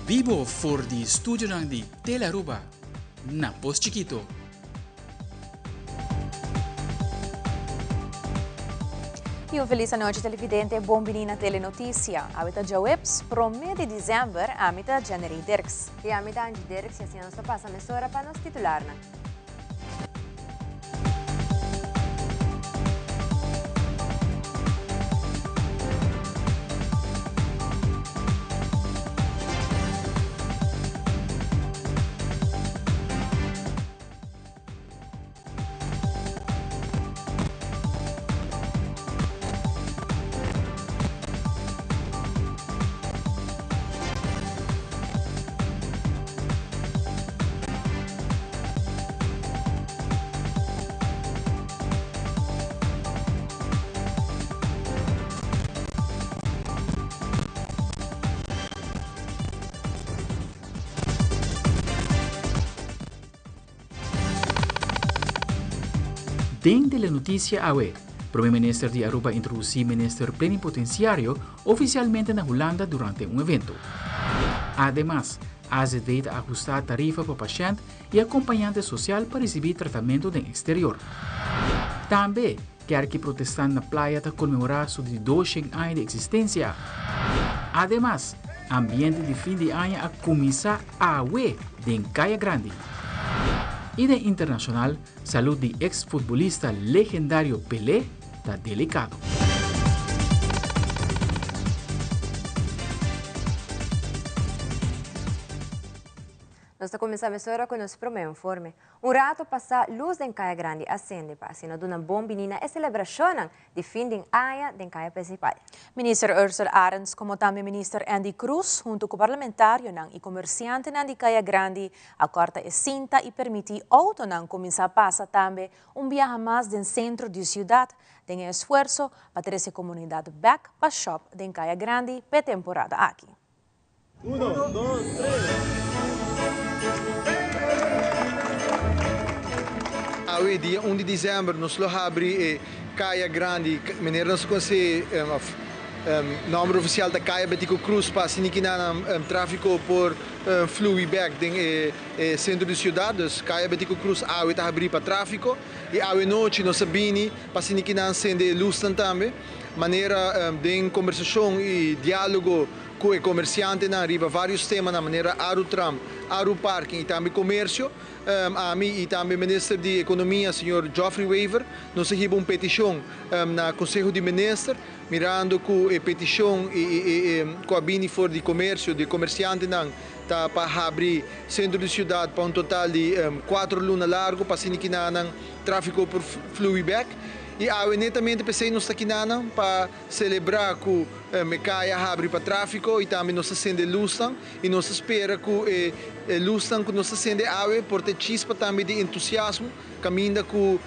Bibo for di studionan di Telearuba na Pos Chikito. Y un feliz anochi televidente, bon bini na Telenoticia. Awe ta djaweps, prome di december, ami ta Janery Dirks. Y ami ta Angie Dirks y asina nos ta pasa mesora pa nos titularnan. Den Telenoticia awe, Prome Minister di Aruba introduci Minister Plenipotenciario oficialmente na Hulanda durante un evento. Ademas, AZV ta ahusta tarifa pa pashent y acompañante social pa ricibi tratamento den exterior. Tambe, Kerki Protestant na Playa ta conmemora su di doshen aña di existencia. Ademas, ambiente di fin di aña a cuminsa awe den Caya Grandi. Y den internacional, salud di ex futbolista legendario Pelé ta delicado. Nos ta cuminsa mesora cu nos prome informe. Un rato pasa luz den Caya Grandi a cende pa asina duna bon bini na e celebracionnan di fin den aña den Caya Principal. Minister Ursell Arends como tambe Minister Endy Croes hunto cu parlamentarionan y comerciantenan di Caya Grandi a corta e cinta y permiti autonan cuminsa pasa tambe un biaha mas den centro di ciudad den e esfuerso pa trece comunidad bek pa shop den Caya Grandi p'e temporada aki. Uno, dos, tres. Awe dia un di december nos lo habri e Caya Grandi, manera nos conoce of nomber oficial ta Caya Betico Croes pa asina kinanan trafico por flui bek den e centro di ciudad. Dus Caya Betico Croes awe ta habri pa trafico y awe nochi nos a bini pa asina kinan cende e luznan tambe manera den conversacion y dialogo Ku e komersiantenan riba vários temanan manera Arutram, Aruparking i tambe komersio, ami i tambe Minister di Ekonomia señor Geoffrey Wever nos a hiba un petishon na Konseho di Minister mirando ku e petishon ku a bini for di komersio di e komersiantenan ta pa habri sentro di siudat pa un total di kuater luna largu pa asina kinanan tráfiko por flui bèk i awe netamente p'esei nos ta kinanan pa Selebrá ku e kaya habri pa tráfiko i tambe nos ta sende lusnan i nos ta spera ku e lusnan ku nos ta sende awe por ta e chispa tambe di entusiasmo kaminda ku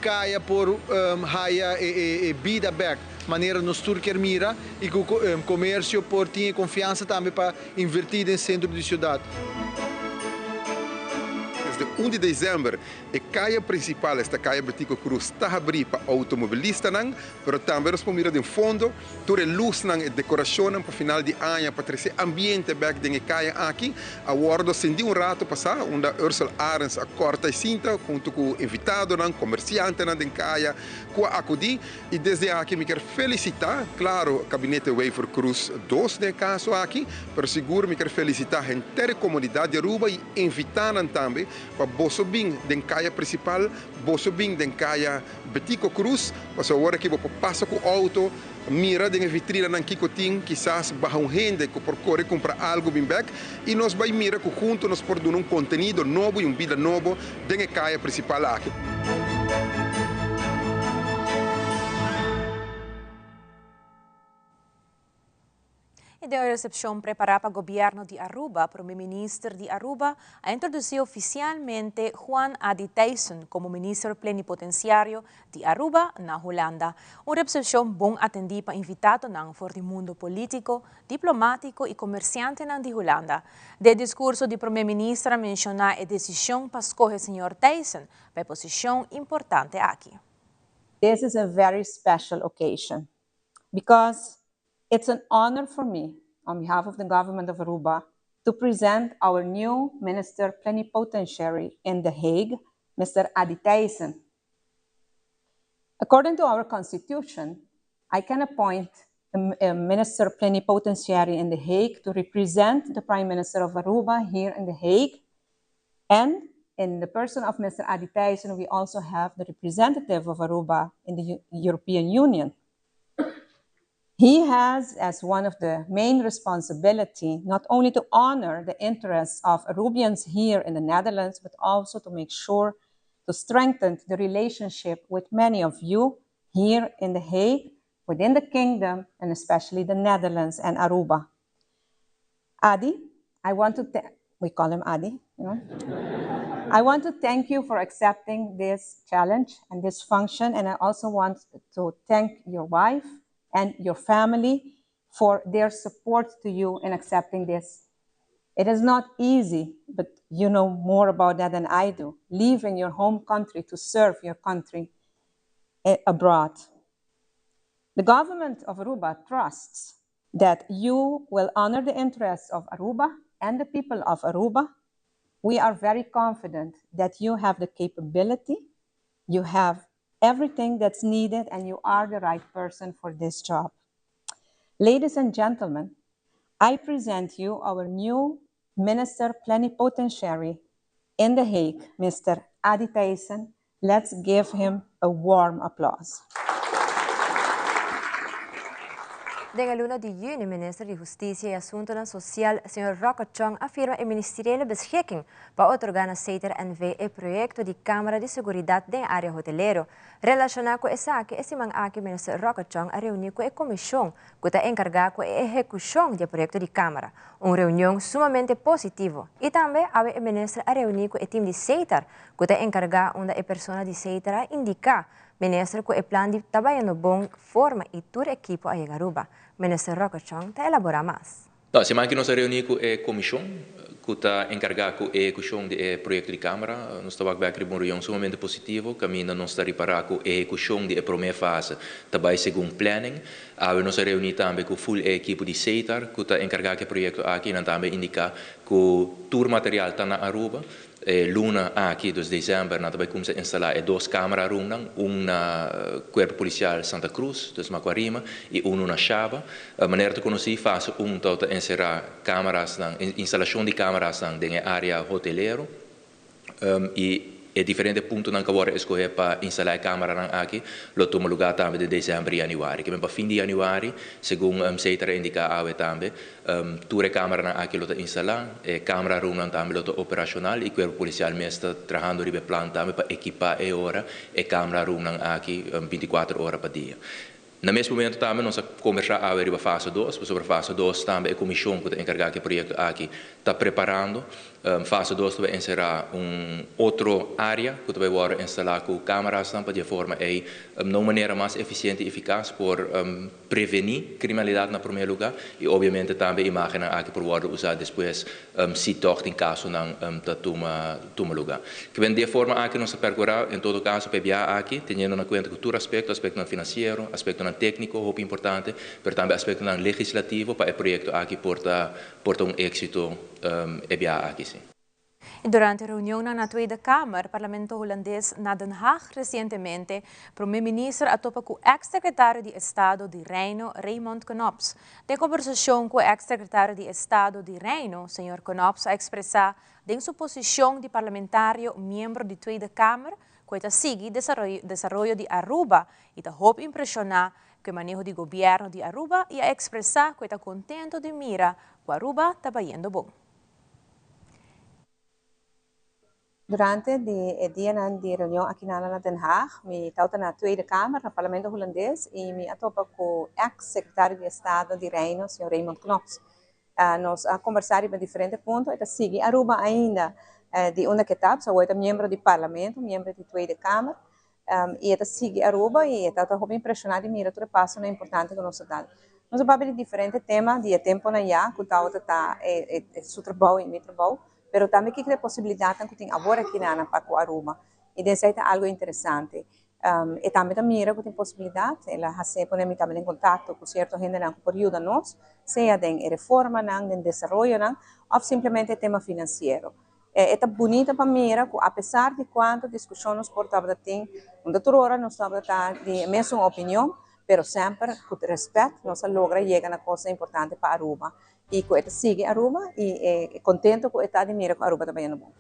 kaya por haya e bida bèk manera nos tur kier mira i ku komersio por tin e konfiansa tambe pa invertí den sentro di siudat. Desde un di desèmber E kaya prinsipal, esta Kaya Betico Cruz, ta habrí pa outomobilistanan, pero tambe nos por mira den fondo tur e lusnan, e dekorashonnan pa final di aña pa trese ambiente bèk den e kaya aki. A wòrdu sendí un rato pasá unda Ursel Arends a kòrta e sinta huntu ku invitadonan, komersiantenan den kaya ku a akudí. I desde aki mi kier felisitá, klaro, Kabinete Wever-Croes dos den e kaso aki, pero sigur mi kier felisitá henter e komunidat di Aruba i invitá nan tambe Pa boso bin den kaya prinsipal, boso bin den kaya Betico Cruz, pasobra awor aki bo por pasa ku outo, mira den e vitrinanan kiko tin, kisas baha un hende ku por kore kumpra algu bin bèk, i nos bai mira ku huntu nos por duna un kontenido nobo i un bida nobo den e kaya prinsipal aki. Y den un recepcion prepara pa Gobierno di Aruba, Prome Minister di Aruba a introduci oficialmente Juan Adi Thijssen como Minister Plenipotenciario di Aruba na Hulanda. Un recepcion bon atendi pa invitadonan for di mundo politico, diplomatico y comerciantenan di Hulanda. Den discurso di Prome Minister a menciona e decision pa scoge Señor Thijssen pa e posicion importante aki. This is a very special occasion because It's an honor for me, on behalf of the government of Aruba, to present our new Minister Plenipotentiary in The Hague, Mr. Adi Thijssen. According to our constitution, I can appoint a Minister Plenipotentiary in The Hague to represent the Prime Minister of Aruba here in The Hague. And in the person of Mr. Adi Thijssen, we also have the representative of Aruba in the European Union. He has as one of the main responsibility not only to honor the interests of Arubians here in the Netherlands, but also to make sure to strengthen the relationship with many of you here in The Hague, within the kingdom, and especially the Netherlands and Aruba. Adi, I want to, we call him Adi, you know. I want to thank you for accepting this challenge and this function, and I also want to thank your wife and your family for their support to you in accepting this. It is not easy, but you know more about that than I do, leaving your home country to serve your country abroad. The government of Aruba trusts that you will honor the interests of Aruba and the people of Aruba. We are very confident that you have the capability, you have everything that's needed, and you are the right person for this job. Ladies and gentlemen, I present you our new Minister Plenipotentiary in The Hague, Mr. Adi Thijssen. Let's give him a warm applause. Den luna di juni, minister di Husticia y Asunto Social, señor Rocco Chong, a firma e ministeriële beschikking pa otorga na Setar NV e proyecto di Camara di Seguridad den area hotelero. Relaciona cu esaki, e siman aki minister Rocco Chong a reuni cu e comision cu ta encarga cu e ehecucion di e proyecto di Camara. Un reunion sumamente positivo. Y tambe e minister a reuni cu e team di Setar, cu ta encarga unda e persona di Setar a indica minister cu e plan di trabou na bon forma y tur ekipo a yega Aruba. Minister Rocco Chong ta elabora mas. No, siman aki nos a reuni cu e comision cu ta encarga cu e ehecucion di e proyecto di Camara. Nos tabata un reunion sumamente positivo, caminda nos a ripara cu e ehecucion di e prome fase ta bay segun planning. Awe nos a reuni tambe cu full ekipo di Setar, cu ta encarga cu e proyecto aki, y tambe a indica cu tur material ta na Aruba. Luna aki, 2 di december, nan ta bay cuminsa instala e dos camera room, un na Cuerpo Policial Santa Cruz, dus Macuarima, y un na Shaba. Manera ta conoci, fase 1 ta encera camera, instalacion di camera den area hotelero y e diferente puntonan cu awor a scohe pa instala e camera aki, lo tuma luga tambe di december y januari. Cu pa fin di januari, segun Setar a indica awe tambe, tur e camera aki lo ta instala, e camera room tambe lo ta operacional y cuerpo policial mes ta trahando riba plan tambe pa ekipa e ora e camera room aki 24 ora pa dia. Na mes momento tambe nos a combersa riba fase 2, sobre fase 2 tambe e comision cu ta encarga cu e proyecto aki ta preparando. Fase 2 ta bay encera un otro area cu ta bay instala cu camera pa di forma ey na un manera mas eficiente y eficaz por preveni criminalidad na prome luga y obviamente tambe imagen aki por wordo usa despues si toch den casonan ta tuma luga. Cu di forma aki nos a percura en todo caso PBA aki, teniendo na cuenta cu tur aspecto, aspecto financiero, aspecto tecnico, hopi importante, pero tambe aspecto legislativo pa e proyecto aki por ta por ta un exito EBA aki si. Durante e reunion na Tweede Kamer, Parlamento Hulandes na Den Haag recientemente, Prome Minister a topa cu ex-secretario di Estado di Reino, Raymond Knops. Den combersacion cu ex-secretario di Estado di Reino, señor Knops a expresa den su posicion di parlamentario miembro di Tweede Kamer, cu ta sigui desaroyo di Aruba y ta hopi impresiona cu e maneho di gobierno di Aruba y a expresa cu ta contento di mira cu Aruba ta bayendo bon. Durante e dia di reunion aki na Den Haag, mi tabata na Tweede Kamer, na Parlamento Hulandes, y mi a topa cu ex-secretario di Estado di Reino, señor Raymond Knops. Nos a combersa riba diferente punto, y ta sigui Aruba ainda di unda cu ta, so e miembro di Parlamento, miembro di Tweede Kamer, y ta sigui Aruba y ta hopi impresiona di mira tur paso importante cu nos a dal. Nos a papia di diferente tema, di temponan ya, cu ta e su trabou y mi trabou, pero tambe cu e posibilidad cu tin awor aki na pa Aruba. Y esey ta algo interesante. E tambe ta mira ku tin posibilidat, el a hasi pone mi tambe den kontakto ku sierto hendenan ku por yuda nos, sea den e reformanan, den desaroyonan òf simplemente e tema finansiero. E ta bunita pa mira ku apesar di kuantu diskushon nos por tabata tin, no ta tur ora nos tabata ta di e mesun opinion, pero semper ku rèspèt nos a logra yega na kosnan importante pa Aruba i ku e ta sigui Aruba i e kontento ku e ta di mira ku Aruba ta bayendo bon.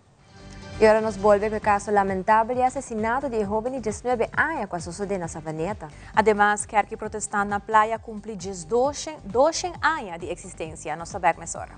I ora nos bolbe ku e kaso lamentabel di asesinato di e hóben di diesnuebe aña ku a sosodé na Savaneta. Ademas, Kerki Protestant na Playa kumpli diesdoshen doshen aña di eksistensia. Nos ta bèk mesora.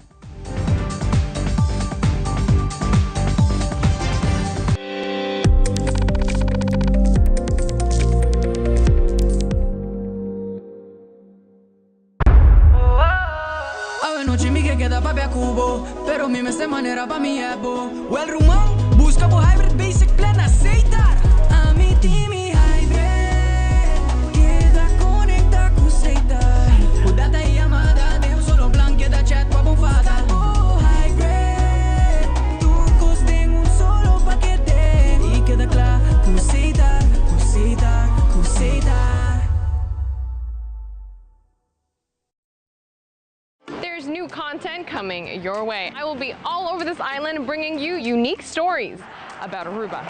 There's new content coming your way. I will be all over this island bringing you unique stories about Aruba.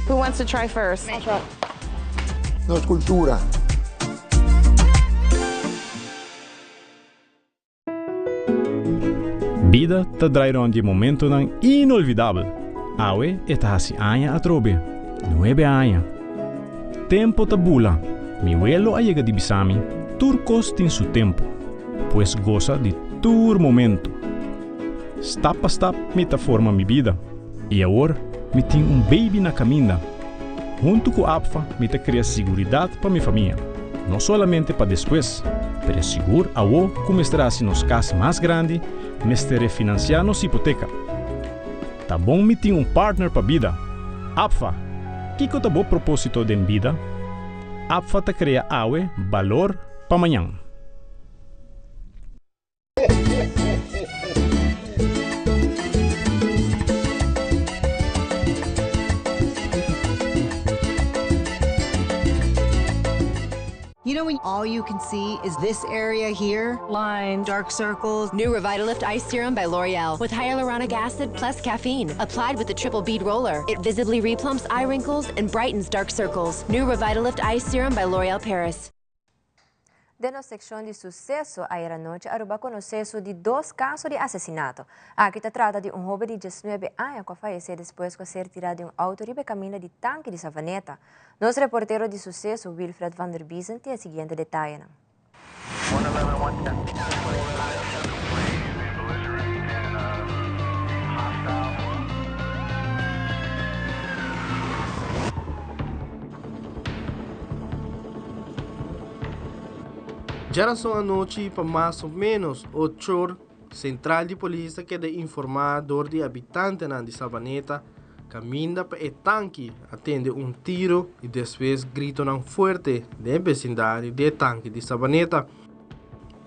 Who wants to try first? I'll try. Nos cultura. Bida ta drai rond di e momentonan inolvidabel. Awe e ta hasi aña atrobe. Nuebe aña. Tempo ta bula. Mi welo a yega di bisa mi, tur kos tin su tempo. Pues gosa di tur momento. Stap pa stap mi ta forma mi bida. I awor mi tin un baby na kaminda. Huntu ku APFA mi ta krea siguridat pa mi famia, no solamente pa despues, pero sigur awo ku mester hasi nos kas mas grandi, mester refinansiá nos hipoteka. Ta bon mi tin un partner pa bida. APFA! Kiko ta bo propósito den bida? APFA ta krea awe balor pa mañan. You know when all you can see is this area here? Lines, dark circles. New Revitalift Ice Serum by L'Oreal with hyaluronic acid plus caffeine. Applied with the triple bead roller. It visibly replumps eye wrinkles and brightens dark circles. New Revitalift Ice Serum by L'Oreal Paris. Den nos sekshon di suseso ayera nochi Aruba konosé su di dos kaso di asesinato. Aki ta trata di un hoben di diesnuebe aña ku a fayesé despues ku a ser tirá di un outo riba e kaminda di tanki di Savaneta. Nos reportero di suseso Wilfred van der Biezen tin e siguiente detayenan. Djarason anochi pa mas o ménos ochor, sentral di polis a keda informá dor di abitantenan di Sabaneta kaminda pa e tanki a tende un tiro i despues gritonan fuerte den e besindario di e tanki di Sabaneta.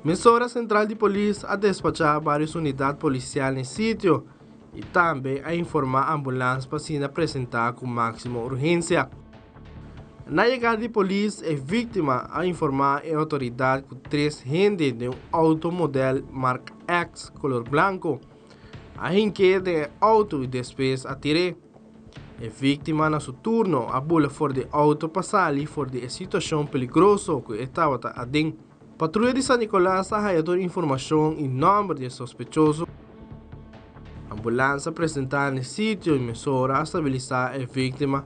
Mesora sentral di polis a despachá vários unidat polisial n'e sitio i tambe a informá ambulans pa asina presentá ku máksimo urgensia. Na yegada di polis e víktima a informá e outoridat ku tres hende den un outo modèl Mark X kolor blanko a hink'é den e outo i despues a tir'é. E víktima na su turno a bula for di e outo pa sali for di e situashon peligroso ku e tabata aden. Patruya di San Nicolas a haya tur informashon i nòmber di e sospechoso. Ambulans a presentá na e sitio i mesora a stabilisá e víktima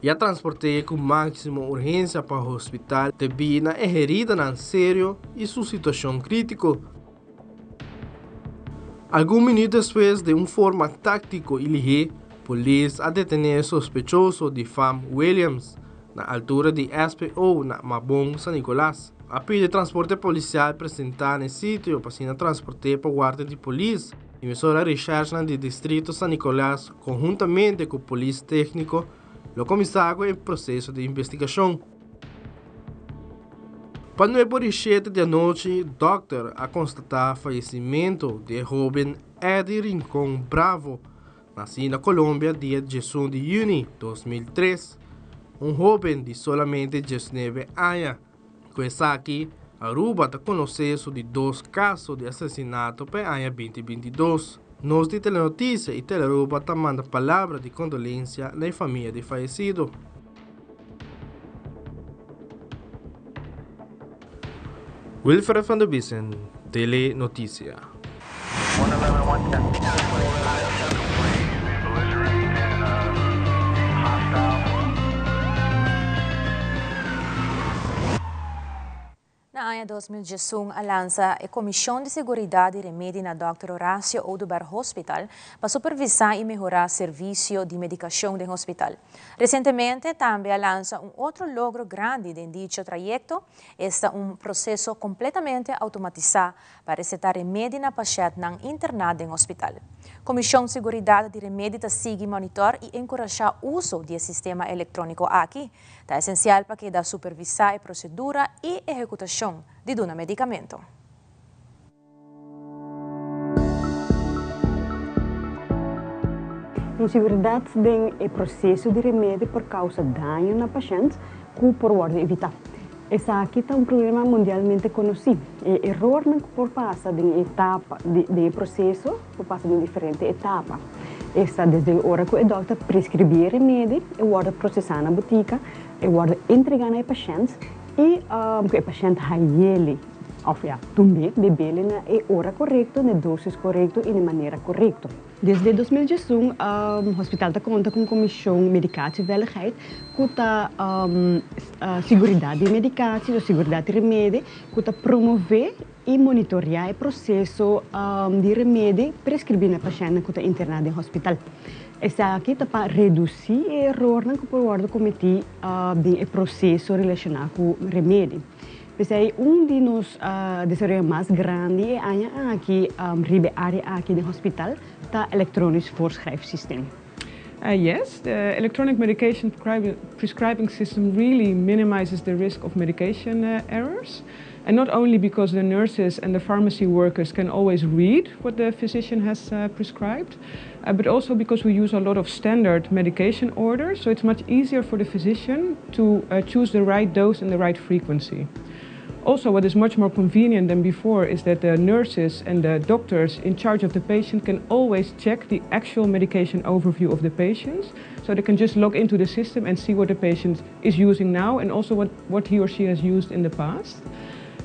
i a transport'é ku máksimo urgensia pa hospital debí na e heridanan serio i su situashon krítiko. Algun minüt despues, den un forma táktiko i lihé, polis a detené e sospechoso di fam Williams na altura di SPO na Mabon, San Nicolas. A pidi transporte polisial presentá na e sitio pa asina transport'é pa warda di polis. I mesora reshèrsnan di distrito San Nicolas konhuntamente ku polis tékniko lo kuminsá ku e proseso di investigashon. Pa nuebe ora i shete di anochi dòkter a konstatá fayesimentu di e hóben Eddy Rincon Bravo, nasí na Colombia dia diesun di yüni 2003. un hóben di solamente diesnuebe aña. Ku esaki, Aruba ta konosé su di dos kaso di asesinato pa e aña binti bintidos. Nos di Telenotisia i Telearuba ta manda palabra di kondolensia na e famia di fayesido. Wilfred van der Biesen, Telenotisia. Na aña 2011 a lansa e Komishon di Seguridat di Remedi na Dòkter Horacio Oduber Hospital pa supervisá i mehorá servisio di medikashon den hospital. Resientemente tambe a lansa un otro logro grandi den dicho trayekto, esta un proseso kompletamente outomatisá pa resetá remedi na pashèntnan interná den hospital. Komishon Seguridat di Remedi ta sigui monitor i enkurashá uso di e sistema elektróniko aki. Ta esensial pa keda supervisá e prosedura i ehekutashon di duna medikamento. Inseguridat den e proseso di remedi por kousa daño na pashènt ku por wòrdu evitá. Esaki ta un problema mundialmente konosí. E erornan ku por pasa den e etapa den e proseso por pasa den diferente etapa. Esta desde e ora ku e dòkter preskribí e remedi, e wòrdu prosesá na botika, e wòrdu entregá na e pashènt i ku e pashènt hayeli òf ya tum'é, beb'é na e ora korekto, na e dosis korekto i na e manera korekto. Desde 2011 hospital ta konta ku un komishon medikatieveiligheid ku ta siguridat di medikatie o siguridat di remedi ku ta promové i monitoriá e proseso di remedi preskribí na pashèntnan ku ta interná den hospital. Esaki ta pa redusí e erornan ku por wòrdu kometí den e proseso relashoná ku remedi. P'esei un di nos desaroyo mas grandi e aña aki riba e área aki den hospital ta elektronisch voorschrijfsysteem. Yes, the electronic medication prescribing system really minimizes the risk of medication errors. And not only because the nurses and the pharmacy workers can always read what the physician has prescribed, but also because we use a lot of standard medication orders, so it's much easier for the physician to choose the right dose and the right frequency. Also, what is much more convenient than before is that the nurses and the doctors in charge of the patient can always check the actual medication overview of the patients. So they can just log into the system and see what the patient is using now and also what, what he or she has used in the past.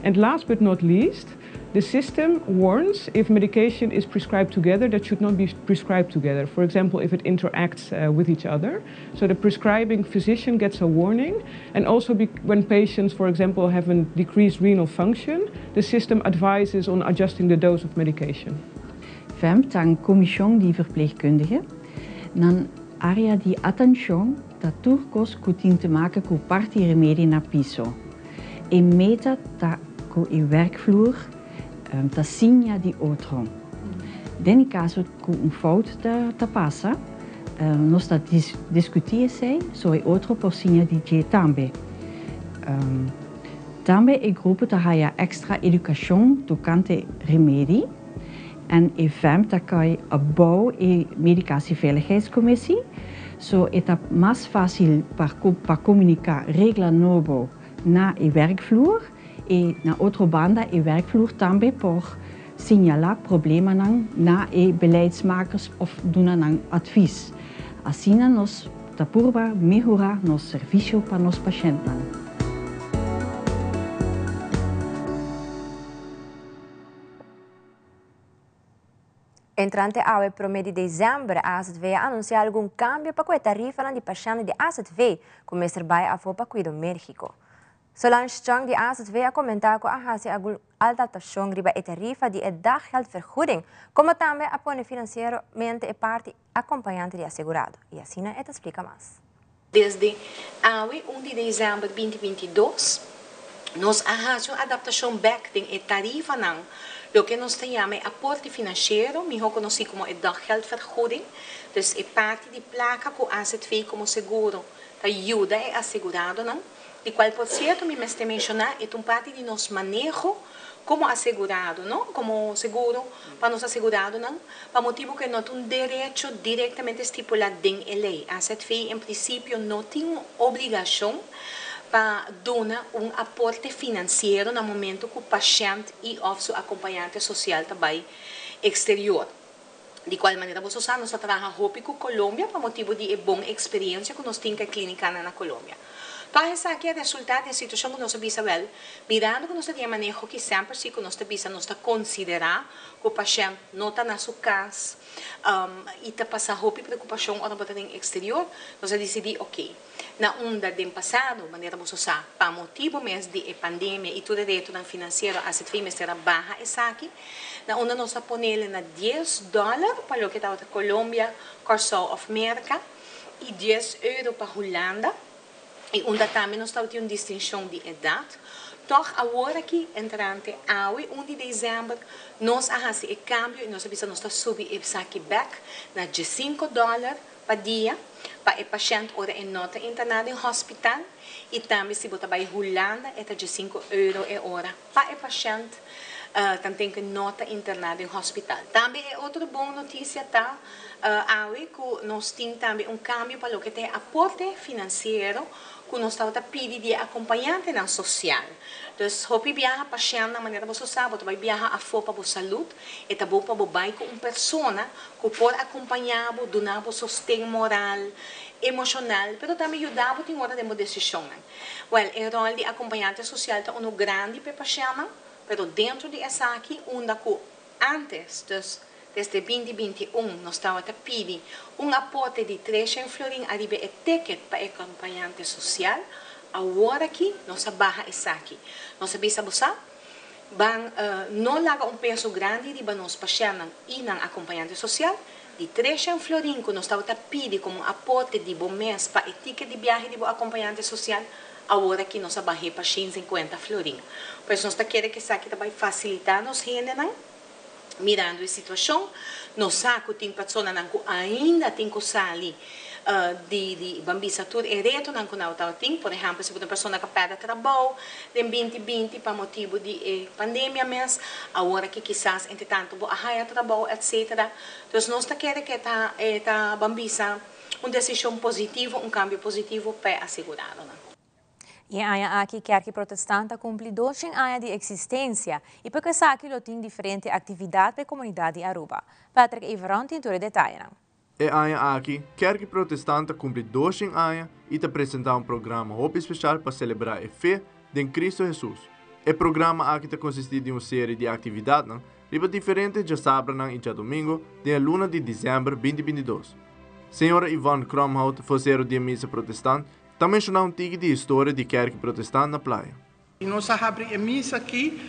And last but not least, the system warns if medication is prescribed together that should not be prescribed together. For example, if it interacts with each other. So the prescribing physician gets a warning. And also when patients, for example, have a decreased renal function, the system advises on adjusting the dose of medication. VEMP ta un komishon di verpleegkundigen. Nan área di atenshon ta tur kos ku tin te maken ku parti remedi na piso. E meta ta ku e werkvloer ta siña di otro. Den e kaso ku un fout ta pasa, nos ta diskutí esei so e otro por siña di dje tambe. Tambe e grupo ta haya èkstra edukashon tokante remedi en e VEMP ta kai abou e Medicatieveiligheidscommissie, so e ta mas fásil pa komuniká regla nobo na e werkvloer i na otro banda e werkvloer tambe por señalá problemanan na e beleidsmakers òf duna nan advis. Asina nos ta purba mehorá nos servisio pa nos pashèntnan. Entrante awe promé di desèmber, AZV a anunsiá algun kambio pa ku e tarifanan di pashènt di AZV ku mester bai afó pa kuido mérgiko. Solange Chong di AZV a komentá ku a hasi algun adaptashon riba e tarifa di e daggeldvergoeding, komo tambe a pone finansieramente e parti akompañante di asegurado, i asina e ta splika mas. Desde awe un di desèmber binti binti dos, nos a hasi un adaptashon bèk den e tarifanan, loke nos ta yama e aporte finansiero, mihó konosí komo e daggeldvergoeding, dus e parti di plaka ku AZV komo seguro ta yuda e aseguradonan, di kual por sierto mi mester menshoná e ta un parti di nos maneho. Komo asegurado, no? Komo seguro pa nos aseguradonan, pa motibu ku e no ta un derecho direktamente stipulá den e lei. AZV en prinsipio no tin un obligashon pa duna un aporte finansiero na momento ku pashènt i òf su akompañante sosial ta bai eksterior. Di kual manera boso sa nos ta traha hopi ku Colombia pa motibu di e bon eksperiensia ku nos tin ku e klínikanan na Colombia. Tòg esaki a resultá den situashon ku nos a bisa wèl, mirando ku nos ta tin e maneho ki semper si ku nos ta bisa nos ta konsiderá ku pashènt no ta na su kas i ta pasa hopi preokupashon ora bo ta den eksterior, nos a disidí oke. Na unda den pasado, manera boso sa, pa motibu mes di e pandemia i tur e retonan finansiero AZV mester a baha esaki, na unda nos a ponele na dies dòler pa loke tabata Colombia, Kòrsou òf Merka i dies euro pa Hulanda i unda tambe nos tabatin un distinshon di edat. Tòg awor aki entrante awe un di desèmber nos a hasi e kambio i nos a bisa nos ta subi esaki bèk na diesinko dòler pa dia pa e pashènt ora e no ta interná den hòspital i tambe si bo ta bai Hulanda e ta diesinko euro e ora pa e pashènt tanten ku e no ta interná den hòspital. Tambe e otro bon notisia ta awe ku nos tin tambe un kambio pa loke ta e aporte finansiero ku nos tabata pidi di e akompañantenan sosial. Dus hopi biaha pashèntnan manera boso sa bo ta bai biaha afó pa bo salud e ta bon pa bo bai ku un persona ku por akompañá bo, duna bo sosten moral, emoshonal, pero tambe yuda bo tin ora den bo desishonnan. Wèl, e ròl di akompañante sosial ta unu grandi pa e pashèntnan, pero dentro di esaki unda ku ántes, dus desde binti 21, nos tabata pidi un aporte di treshen florin ariba e ticket pa e akompañante sosial, awor aki nos a baha esaki. Nos a bisa bo sa? Ban no laga un peso grandi riba nos pashèntnan i nan akompañante sosial. Di treshen florin ku nos tabata pidi komo un aporte di bo mes pa e tiket di biahe di bo akompañante sosial, awor aki nos a bah'é pa 150 florin. Pues nos ta kere ku esaki ta bai fasilitá nos hendenan mirando e situashon. Nos sa ku tin personanan ku ainda tin ku sali di di ban bisa tur e retonan ku nan tabatin. Por ehèmpel si bo ta un persona ku a pèrdè trabou den 2020 pa motibu di e pandemia mes, awor aki kisas entre tantu bo a haña trabou etcetera. Dus nos ta kere ku e ta e ta ban bisa un desishon positivo, un kambio positivo pa e aseguradonan. E aña aki Kerki Protestant a cumpli 200 aña di existencia y pa esaki lo tin diferente actividad pa e comunidad di Aruba. Patrick Everon tin tur e detayenan. E aña aki, Kerki Protestant a cumpli 200 aña y ta presenta un programa hopi special pa celebra e fe den Cristo Jesus. E programa aki ta consisti di un serie di actividadnan riba diferente diasabranan y diadomingo den luna di december 2022. Señora Yvonne Kromhout, vocero di misa protestant, ta menciona un tiki di historia di Kerki Protestant na Playa. Y nos a habri e misa aki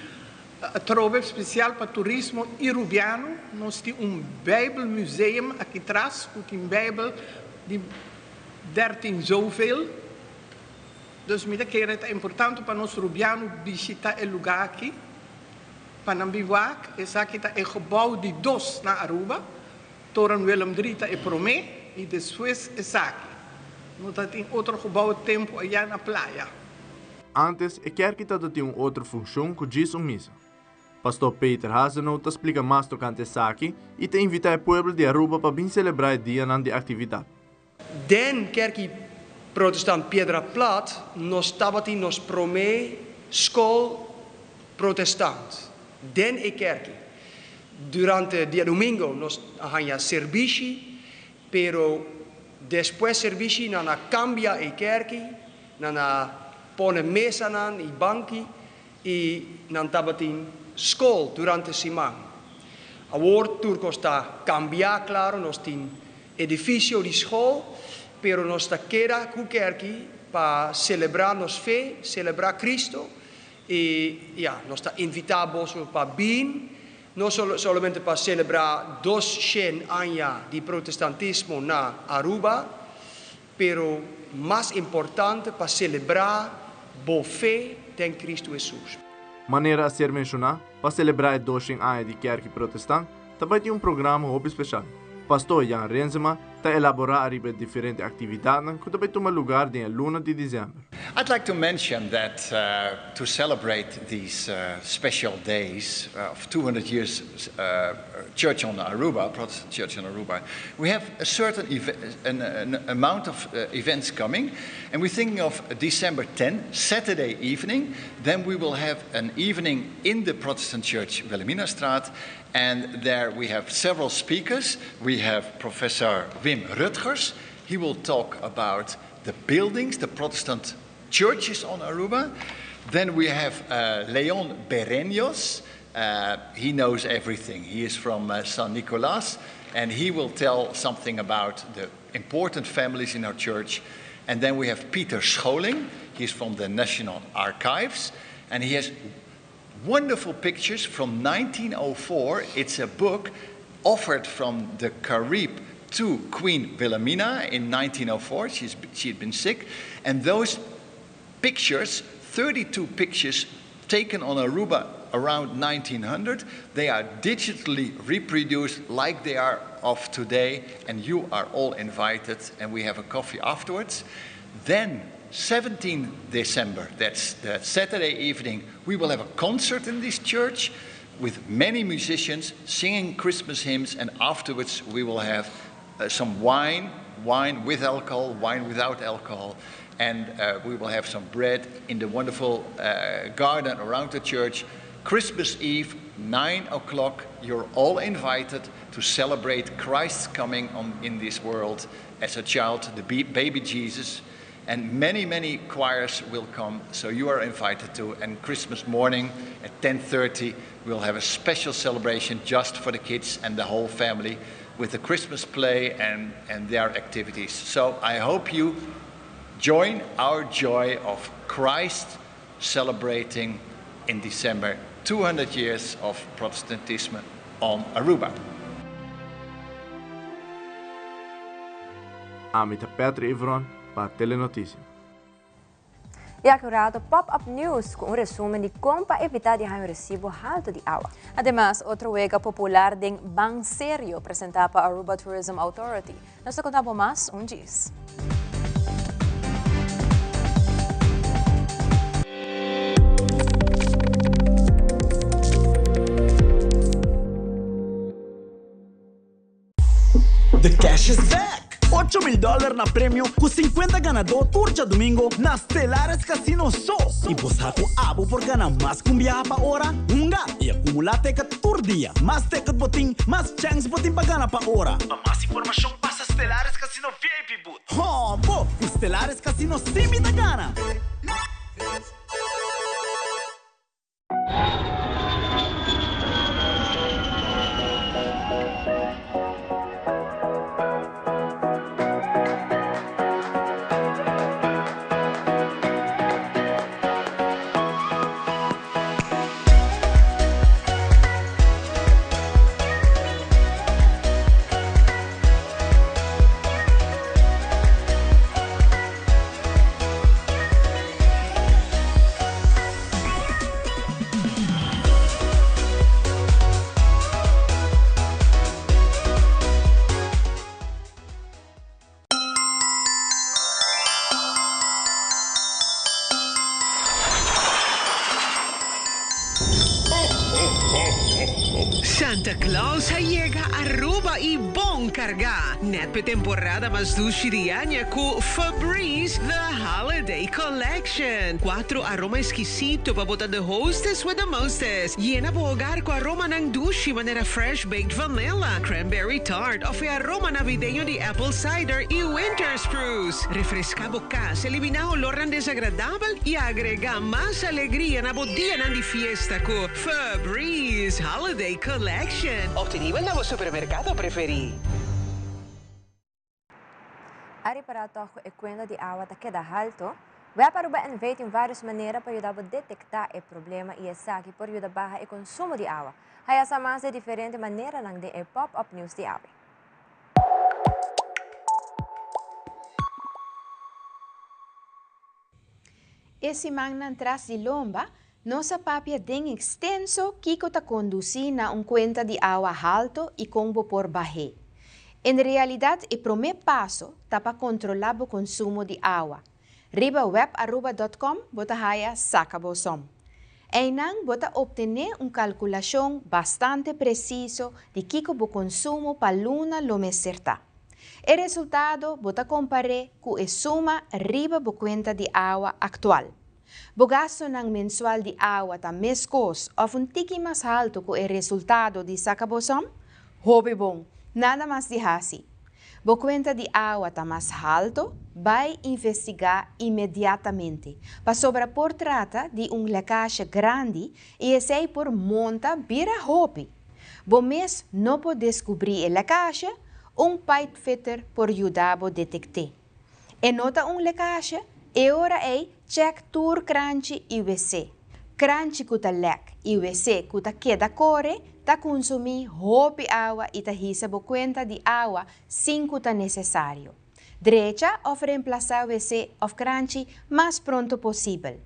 trobe special pa turismo Arubiano. Nos tin un Bijbelmuseum aki tras, cu tin Bijbel di 13 zoveel. Dus mi ta kere ta importante pa nos Arubiano bishita e lugar aki. Pa nan bin wak, esaki ta e gebouw di dos na Aruba. Toren Willem III ta e prome y despues esaki. No tin otro gebouw tempo aya na Playa. Antes, e kerk tabatin un otro funcion cu djis un misa. Pastor Peter Hazenoot ta splica mas tocante esaki y ta invita e pueblo di Aruba pa bin celebra e dia di actividad. Den Kerki Protestant Piedra Plat nos tabatin nos prome scol protestant. Den e kerki. Durante diadomingo nos a haya servicio, pero despues servicio nan a cambia e kerki, nan a pone mesanan y banki y nan tabatin scol durante siman. Awor tur cos ta cambia, claro, nos tin edificio di scol, pero nos ta keda cu kerki pa celebra nos fe, celebra Cristo y ja, nos ta invita pa bin, no solamente pa celebra 200 aña di protestantismo na Aruba, pero mas importante pa celebra bo fe den Cristo Jesus. Manera a ser menciona, pa celebra e 200 aña di Kerki Protestant, tambe tin un programa hopi special. Pastor Jan Renzema ta elabora ariba e diferente actividadnan cu ta bay tuma lugar den e luna di december. I'd like to mention that to celebrate these special days of 200 years Church on Aruba, Protestant Church on Aruba, we have a certain an, an amount of events coming, and we're thinking of December 10, Saturday evening. Then we will have an evening in the Protestant Church Wilhelminastraat, and there we have several speakers. We have Professor Wim Rutgers. He will talk about the buildings, the Protestant churches on Aruba. Then we have uh, Leon Bereños. Uh, he knows everything. He is from uh, San Nicolas, and he will tell something about the important families in our church. And then we have Peter Scholing. He's from the National Archives, and he has wonderful pictures from 1904. It's a book offered from the Carib to Queen Wilhelmina in 1904. She's, she had been sick. And those pictures, 32 pictures taken on Aruba around 1900, they are digitally reproduced like they are of today. And you are all invited, and we have a coffee afterwards. Then 17 December, that's the Saturday evening, we will have a concert in this church with many musicians singing Christmas hymns, and afterwards we will have uh, some wine, wine with alcohol, wine without alcohol, and uh, we will have some bread in the wonderful uh, garden around the church. Christmas Eve, 9 o'clock, you're all invited to celebrate Christ's coming on, in this world as a child, the baby Jesus. And many, many choirs will come, so you are invited to. And Christmas morning at 10.30, we'll have a special celebration just for the kids and the whole family with the Christmas play and, and their activities. So I hope you join our joy of Christ celebrating in December 200 years of Protestantism on Aruba. Ami ta Patrick Evron pa Telenoticia. Y aki un rato Pop Up News cu un resumen di con pa evita di haña un recibo halto di awa. Ademas, otro wega popular den Ban Serio presenta pa Aruba Tourism Authority. Nos ta conta bo mas un djis. The cash is back! 8000 dollar na premio ku 50 ganadó tur djadumingo na Stellaris Casino so! I bo sa ku abo por gana mas ku un biaha pa ora? Hunga i akumulá teket tur dia. Mas teket bo tin, mas chèns bo tin pa gana pa ora. Pa mas informashon pasa Stellaris Casino VIP booth. Hòmbo! Ku Stellaris Casino sí mi ta gana! Santa Claus a yega Aruba y bon carga! Net p'e temporada mas dushi di aña cu Febreze The Holiday Collection. Cuatro aroma exquisito pa bo ta the hostess with the mostest. Yena bo hogar cu aromanan dushi manera fresh baked vanilla, cranberry tart of e aroma navideño di apple cider y winter spruce. Refresca bo cas, elimina olornan desagradabel y agrega mas alegria na bo dianan di fiesta cu Febreze Holiday Collection. Obtenibel na bo supermercado preferi. A ripará tòg ku e kuenta di awa ta keda haltu? Web Aruba NV tin vários manera pa yuda bo detektá e problema i esaki por yuda baha e konsumo di awa. Haya sa mas di e diferente maneranan den e Pop Up News di awe. E simannan tras di lomba, nos a papia den extenso kico ta conduci na un cuenta di awa halto y con bo por bah'é. En realidat e promé paso ta pa kontrolá bo konsumo di awa. Riba webaruba dòt kòm bo ta haya Saka Bo Som. Einan bo ta optené un kalkulashon bastante presiso di kiko bo konsumo pa luna lo mester ta. E resultado bo ta kompar'é ku e suma riba bo kuenta di awa aktual. Bo gastunan mensual di awa ta meskos òf un tiki mas haltu ku e resultado di Saka Bo Som? Hopi bon! Nada mas di hasi. Bo kuenta di awa ta mas haltu? Bai investigá inmediatamente, pasobra por trata di un lèkashe grandi i esei por monta bira hopi. Bo mes no por deskubrí e lèkashe, un pipefitter por yuda bo detekt'é. E no ta un lekashe? E ora ei chèk tur kranchi i wc. Kranchi ku ta lèk i wc ku ta keda kore ta kunsumí hopi awa i ta hisa bo kuenta di awa sin ku ta nesesario. Drecha òf remplasá wc òf kranchi mas pronto posibel.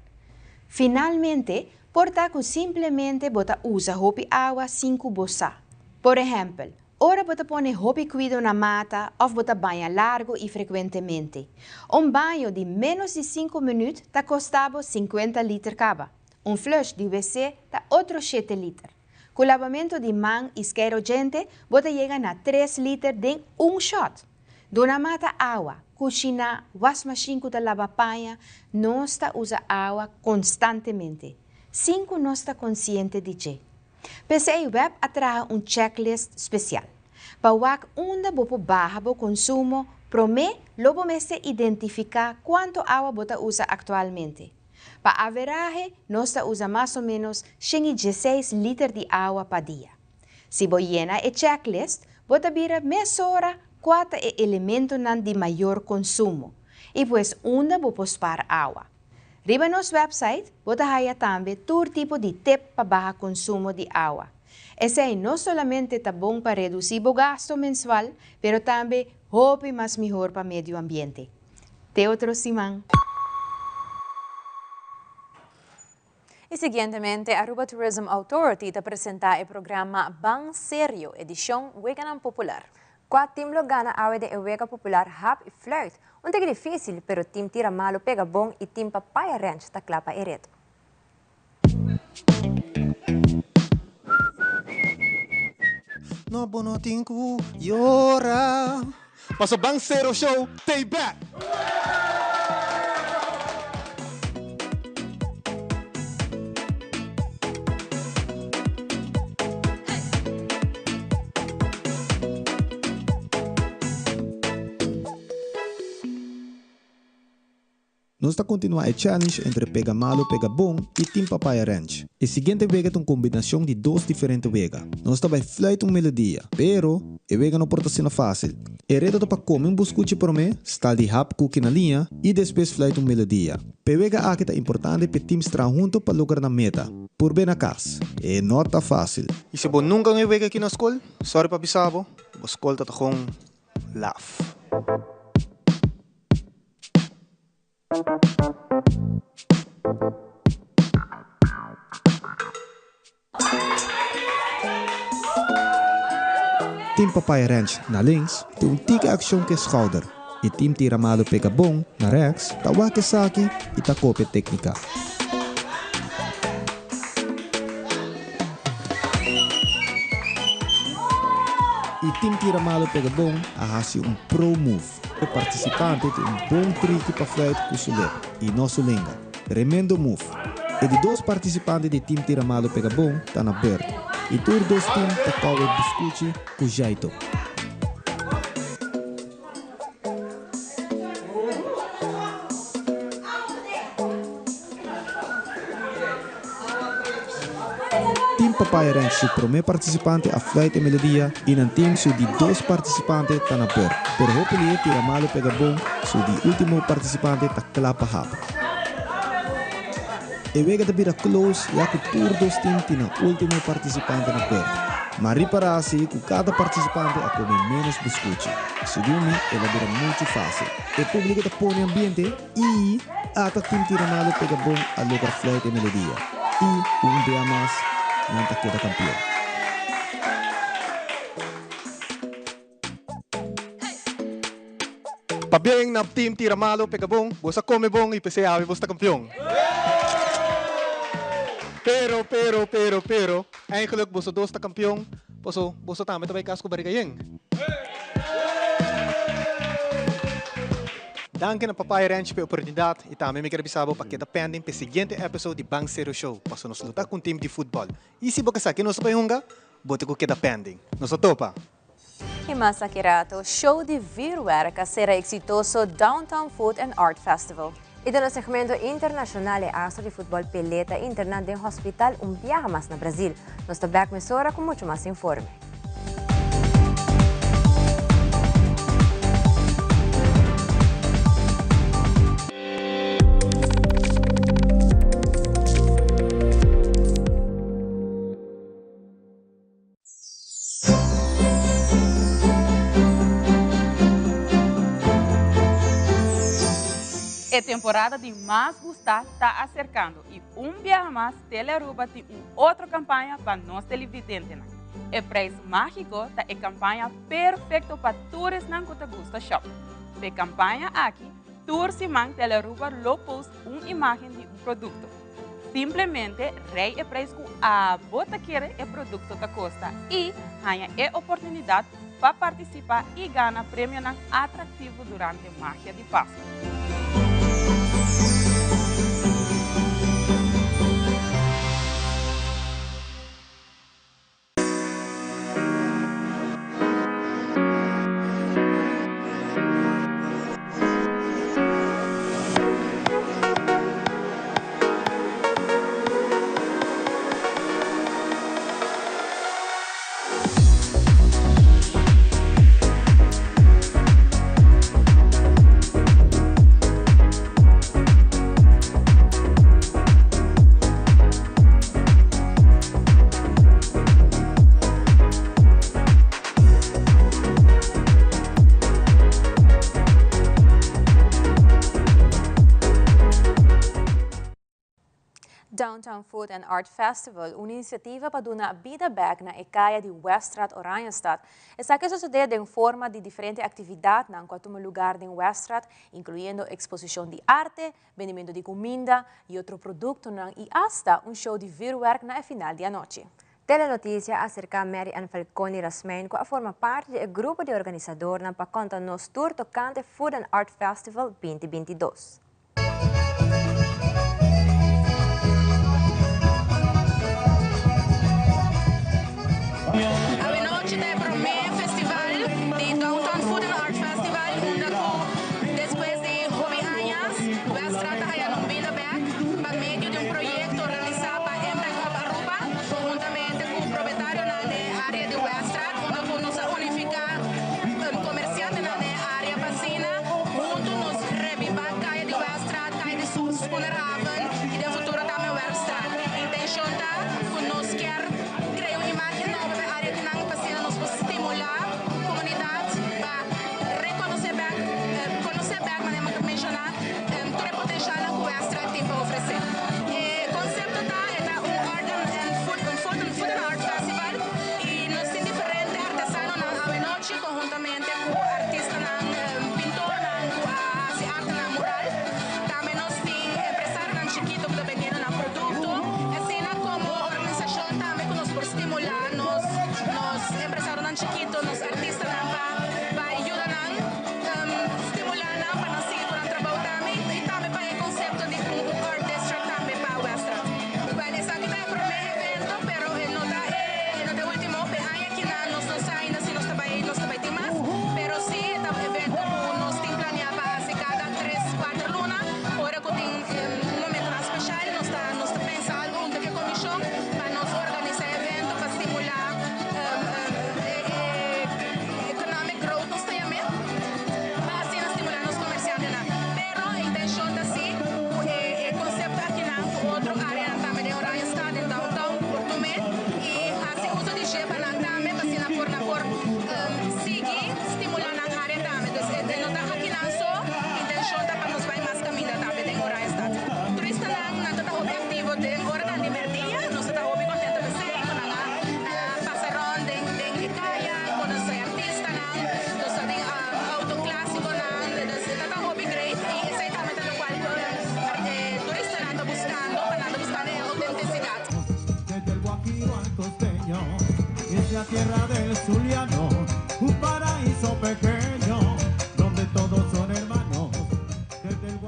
Finalmente, por ta ku simplemente bo ta usa hopi awa sin ku bo sa. Por ehèmpel, Ora bo ta pone hopi kuido na mata òf bo ta baña largu i frekuentemente. Un baño di ménos di sinku minüt ta kosta bo sinkuenta liter kaba. Un flush di wc ta otro shete liter. Ku labamentu di man i skeiro djente bo ta yega na tres liter den un shòt. Duna mata awa, kushiná, wasmashin ku ta laba paña, nos ta usa awa konstantemente, sin ku nos ta konsiente di dje. P'esei web a traha un checklist spesial. Pa wak unda bo por baha bo konsumo, promé lo bo mester identifiká kuantu awa bo ta usa aktualmente. Pa averahe nos ta usa mas o ménos 116 liter di awa pa dia. Si bo yena e checklist, bo ta bira mesora kua ta e elementonan di mayor konsumo i pues unda bo por spar awa. Riba nos website bo ta haya tambe tur tipo di tip pa baha konsumo di awa. Esei no solamente ta bon pa redusí bo gasto mensual, pero tambe hopi mas mihor pa medio ambiente. Te otro siman! Y siguientemente Aruba Tourism Authority ta presenta e programa Ban Serio, edicion Weganan Popular. Cua team lo gana awe den e wega popular Hap y Fluit? Un tiki dificil, pero team Tira Malo pega bon y team Papaya Ranch ta cla pa e reto. No bo no tin cu yora. Paso Ban Serio Show t'ey back! Nos ta kontinuá e challenge entre Pega Malo Pega Bon i Team Papaya Ranch. E siguiente wega ta un kombinashon di dos diferente wega. Nos ta bai fluit un melodia, pero e wega no por ta asina fásil. E reto ta pa kome un buskuchi promé, stal di hap kuki na liña i despues fluit un melodia. P'e wega aki ta importante p'e teams traha hunto pa logra nan meta. Purb'é na kas. E no ta fásil. I si bo nunka un e wega aki na skol, sorry pa bisa bo, bo skol ta ta gewoon laf. Team Papaya Ranch na links tin un tiki akshon ku e skouder i Team Tira Malo Pega Bon na rèks ta wak esaki i ta kopia téknika. I Team Tira Malo Pega Bon a hasi un pro move. E partisipante tin un bon triki pa fluit ku su lep i no su lenga. Tremendo move! E di dos partisipante di Team Tira Malo Pega Bon ta na beurt i tur dos team ta kou e buskuchi ku zjaito. Team Papaya Ranch su promé partisipante a fluit e melodia i nan team su di dos partisipante ta na beurt. Pero hopi lihe tira malo pega bon su di ultimo partisipante ta kla pa hap. E wega ta bira close ya ku tur dos team tin nan ultimo partisipante na beurt. Ma ripará si ku kada partisipante a kome ménos buskuchi. Segun mi el a bira muchu fásil. E públiko ta pone ambiente. I ata tin tira malo pega bon a logra fluit e melodia. I un bia mas nan ta keda kampion. Pabien na team Tira Malo Pega Bon, boso a come bon y p'esey awe boso ta campeon. Pero, pero, pero, pero, eigenlijk boso dos ta campeon, paso boso tambe ta bay cas cu bariga yen. Danki na Papaya Ranch p'e oportunidad y tambe mi kier bisa bo pa keda pending p'e siguiente episode di Ban Serio Show, paso nos lo ta cu un team di futbol. Y si bo ke sa ke nos ta bay hunga, bo tin cu keda pending. Nos ta topa! Y mas aki rato, show di vuurwerk a cera exitoso Downtown Food and Art Festival. Y den nos segmento internacional e astro di futbol Pelé ta interna den hospital un biaha mas na Brasil. Nos ta bek mesora cu mucho mas informe. E temporada di mas gusta ta acercando y un biaha mas Telearuba tin un otro campaña pa nos televidentenan. E prijs magico ta e campaña perfecto pa tur esnan cu ta gusta shop. P'e campaña aki, tur siman Telearuba lo post un imagen di un producto. Simplemente rei e prijs ku abo ta kere e produkto ta kosta i haña e oportunidat pa partisipá i gana premionan atraktivo durante Magia di Pasku. Downtown Food and Art Festival, un iniciativa pa duna bida bek na e caya di Weststraat Oranjestad. Esaki a sucede den forma di diferente actividadnan cu a tuma lugar den Weststraat, incluyendo exposicion di arte, bendimento di cuminda y otro productonan y hasta un show di vuurwerk na e final di anochi. Telenoticia a acerca Mary Ann Falconi Rasmijn cu a forma parti di e grupo di organisadornan pa conta nos tur tocante Food and Art Festival 2022. Awenochi ta e prome festival di Downtown Food and Art Festival unda cu despues di hopi añas Westra ta haya nan bida bek pa medio di un proyecto realisa pa Impact Hub Aruba huntamente cu propietarionan den e area di Westra unda cu nos a unifica comerciantenan den e area pa asina hunto nos rebiba caya di Westra, caya di. bella tierra del Zuliano, un paraíso pequeño donde todos son hermanos. Desde el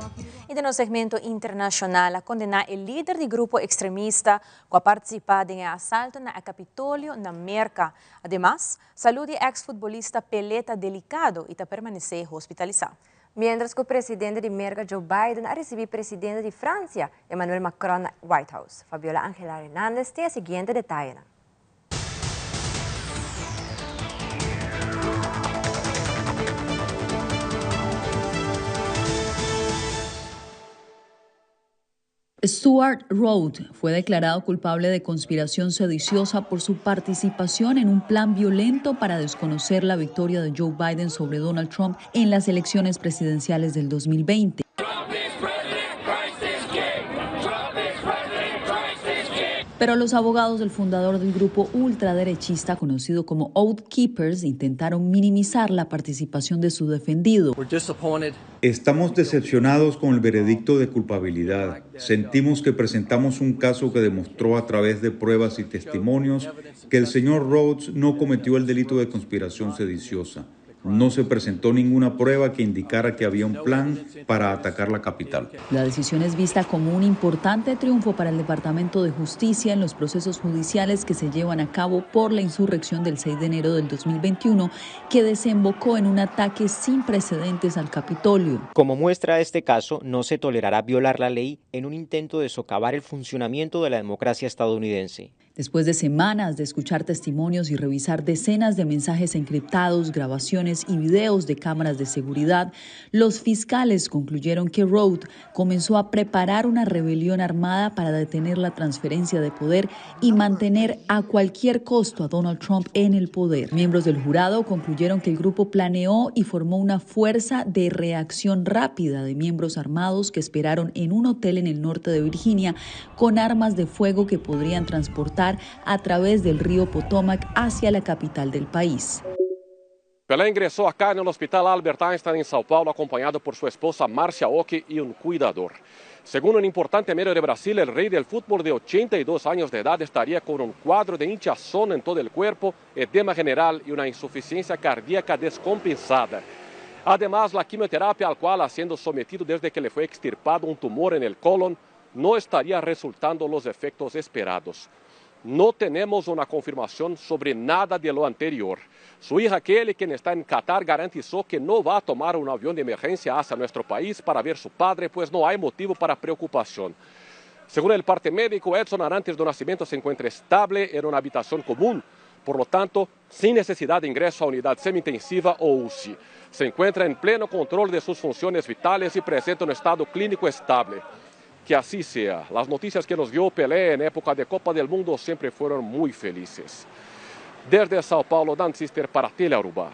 Y den segmento internacional a condena e lider di grupo extremista cu a participa den asalto na Capitolio na Merca. Ademas, salud di ex-futbolista Pelé ta delicado y ta permanece hospitalisa. Mientras cu presidente di Merca Joe Biden a ricibi presidente di Francia Emmanuel Macron na White House. Fabiola Angela Hernandez tin e siguiente detaye. Stewart Rhodes fue declarado culpable de conspiración sediciosa por su participación en un plan violento para desconocer la victoria de Joe Biden sobre Donald Trump en las elecciones presidenciales del 2020. Pero los abogados del fundador del grupo ultraderechista conocido como Oath Keepers intentaron minimizar la participación de su defendido. Estamos decepcionados con el veredicto de culpabilidad. Sentimos que presentamos un caso que demostró a través de pruebas y testimonios que el señor Rhodes no cometió el delito de conspiración sediciosa. No se presentó ninguna prueba que indicara que había un plan para atacar la capital. La decisión es vista como un importante triunfo para el Departamento de Justicia en los procesos judiciales que se llevan a cabo por la insurrección del 6 de enero del 2021, que desembocó en un ataque sin precedentes al Capitolio. Como muestra este caso, no se tolerará violar la ley en un intento de socavar el funcionamiento de la democracia estadounidense. Después de semanas de escuchar testimonios y revisar decenas de mensajes encriptados, grabaciones y videos de cámaras de seguridad, los fiscales concluyeron que Rhodes comenzó a preparar una rebelión armada para detener la transferencia de poder y mantener a cualquier costo a Donald Trump en el poder. Miembros del jurado concluyeron que el grupo planeó y formó una fuerza de reacción rápida de miembros armados que esperaron en un hotel en el norte de Virginia con armas de fuego que podrían transportar a través del río Potomac hacia la capital del país. Pelé ingresó acá en el Hospital Albert Einstein en São Paulo acompañado por su esposa Marcia Oki y un cuidador. Según un importante medio de Brasil, el rey del fútbol de 82 años de edad estaría con un cuadro de hinchazón en todo el cuerpo, edema general y una insuficiencia cardíaca descompensada. Además, la quimioterapia al cual ha sido sometido desde que le fue extirpado un tumor en el colon no estaría resultando los efectos esperados. No tenemos una confirmación sobre nada de lo anterior. Su hija Kelly, quien está en Qatar, garantizó que no va a tomar un avión de emergencia hacia nuestro país para ver su padre, pues no hay motivo para preocupación. Según el parte médico, Edson Arantes do Nascimento se encuentra estable en una habitación común, por lo tanto, sin necesidad de ingreso a unidad semi-intensiva o UCI. Se encuentra en pleno control de sus funciones vitales y presenta un estado clínico estable. Que así sea. Las noticias que nos dio Pelé en época de Copa del Mundo siempre fueron muy felices. Desde Sao Paulo, Dan Sister para Telearuba.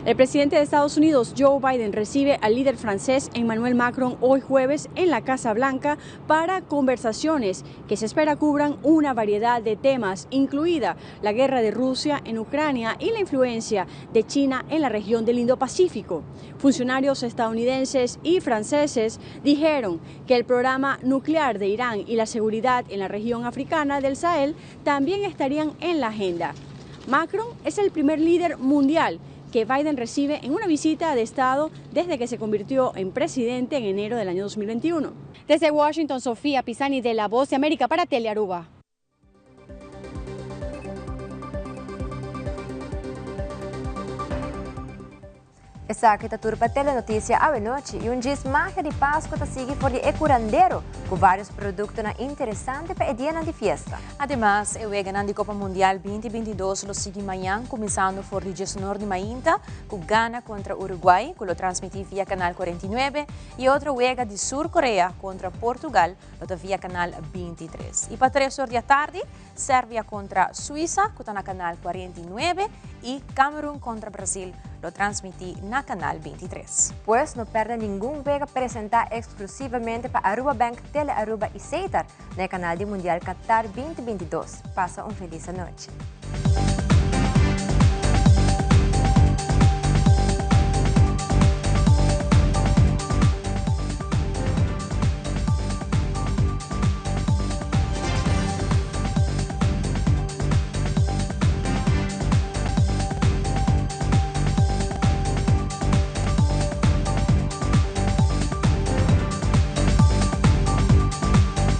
El presidente de Estados Unidos, Joe Biden, recibe al líder francés Emmanuel Macron hoy jueves en la Casa Blanca para conversaciones que se espera cubran una variedad de temas, incluida la guerra de Rusia en Ucrania y la influencia de China en la región del Indo-Pacífico. Funcionarios estadounidenses y franceses dijeron que el programa nuclear de Irán y la seguridad en la región africana del Sahel también estarían en la agenda. Macron es el primer líder mundial que Biden recibe en una visita de Estado desde que se convirtió en presidente en enero del año 2021. Desde Washington, Sofía Pisani de La Voz de América para Telearuba. Esaki ta tur pa Telenoticia awe nochi y un djis magia di Pasco ta sigui for di E Curandero cu varios productonan interesante pa e dianan di fiesta. Ademas, e weganan di Copa Mundial 2022 lo sigui mañan cuminsando for di diesunor di mainta cu Ghana contra Uruguay cu lo transmiti via Canal 49 y otro wega di Sur Korea contra Portugal lo ta via Canal 23. Y pa tres or di atardi, Serbia contra Suiza cu ta na Canal 49 y Cameroon contra Brasil lo transmiti na Canal 23. Pues no perde ningun wega presenta exclusivamente pa Aruba Bank, Tele Aruba y Setar na e canal di Mundial Qatar 2022. Pasa un feliz anochi.